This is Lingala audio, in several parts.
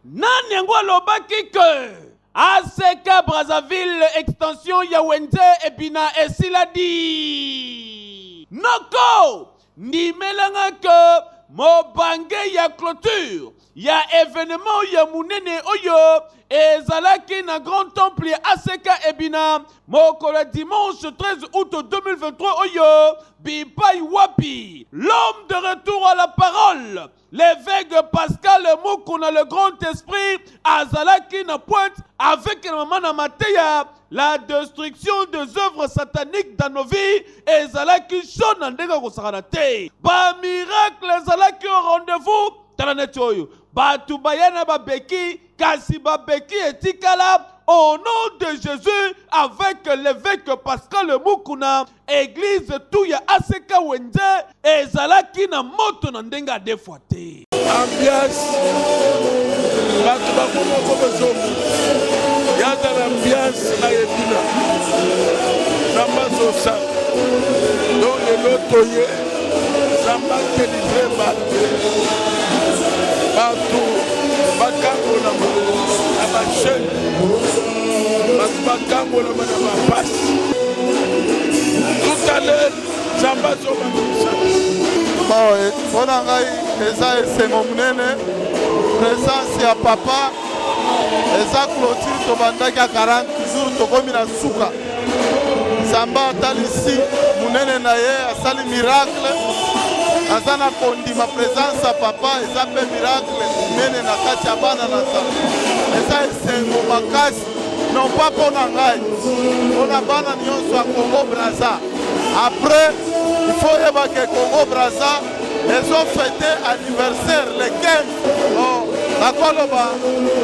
Nani yango alobaki que ACK Brazzaville extension ya wenze ebina esila di? Noko! Ndimela nga que mobange ya cloture ya evenement ya munene oyo ezalaki na grand temple ya ACK Ebina mokolo ya dimanche 13 août 2023 oyo bipai wapi l'homme de retour à la parole L'eveque Pascal Mukuna le grand esprit azalaki na pointe avec na mama na mateya la destruction des œuvres sataniques dans nos vies ezalaki chaud na ndenge kosakana te. Ba miracle ezalaki au rendez-vous. Tala neti oyo bato baya na babeki kasi babeki etikala au nom de Jésus avec l'évêque Pascal Mukuna. Eglise tout ya ACK Wenze ezalaki na moto na ndenge ya deux fois te. Ambiance bato bakoma kobezonga yazala ambiance na ebina na mazosala donc lelo toye nzambe adelivre bato bato bakangolama na bachaine bato bakangolama na bapasi tout à l'heure nzambe azobakisa. Bon, mpo na ngai eza esengo monene présence ya papa. Eza clôture, tobandaki ya 40 jours, tokomi na suka. Nzambe atalisi monene na ye, asali miracle. Aza na kondima présence ya papa eza mpe miracle monene na kati ya bana na Nzambe. Eza esengo makasi, non pas mpo na ngai, mpo na bana nyonso ya Congo Brazza. Après, il faut yeba ke Congo Brazza ezofete anniversaire le 15. Oh, nakoloba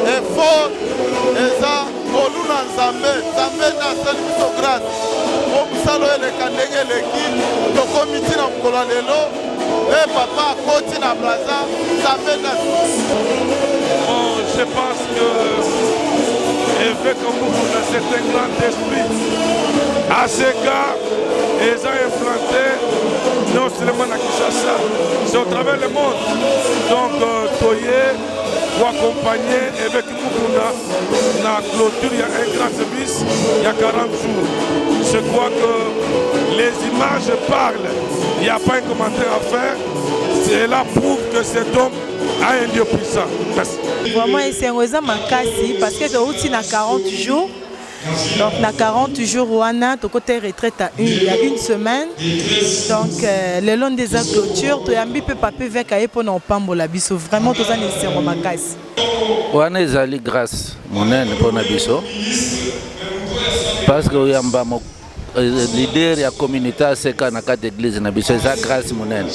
effort eza ngolu na Nzambe. Nzambe nde asali biso grâce po mosala oyo eleka ndenge eleki, tokomi ntina mokolo ya lelo mpe papa akoti na Brazza. Nzambe nde. Bon, je pense que évêque Mukuna, c'est un grand esprit. ACK eza implanté non seulement na Kinshasa, c'est au travers le monde. Donc, toye pour accompagner évêque Mukuna na clôture, il y a un grand service, il y a 40 jours. Je crois que les images parlent. Il n'y a pas un commentaire à faire. Cela prouve que cet homme a un Dieu puissant. Merci. Vraiment esengo eza makasi parce que touti na 40 jours. Donc na 40 jours wana tokota retraite à une, il y a une semaine. Donc lelo nde eza clôture, toyambi mpe papa évêque aye mpona kopambola biso. Vraiment toza na esengo makasi. Wana ezali grâce monene mpona biso parce que oyamba leader ya communauté ACK na kati église na biso eza grâce monene.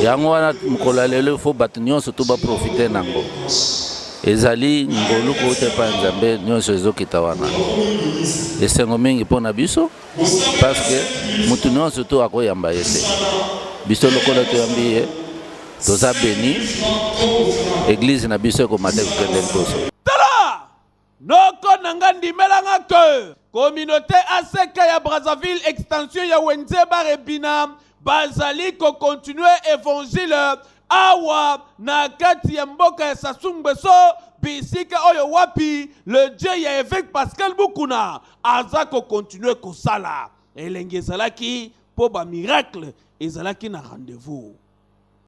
Yango wana mokolo ya lelo ifo bato nyonso to baprofite nango. Ezali ngolu kouta epai ya Nzambe, nyonso ezokita wana. Esengo mingi mpona biso parce que motu nyonso to akoyamba ye te. Biso lokola toyambi ye, toza beni, église na biso ekomata, ekokende liboso. Tala noko na nga, ndimelanga ke communauté ACK ya Brazzaville extension ya wenze Barebina bazali kocontinue évangile awa na kati ya mboka ya Sassou Nguesso, bisika oyo wapi le Dieu ya évêque Pascal Mukuna aza kocontinue kosala. Elengi ezalaki mpo bamiracle ezalaki na rendez-vous.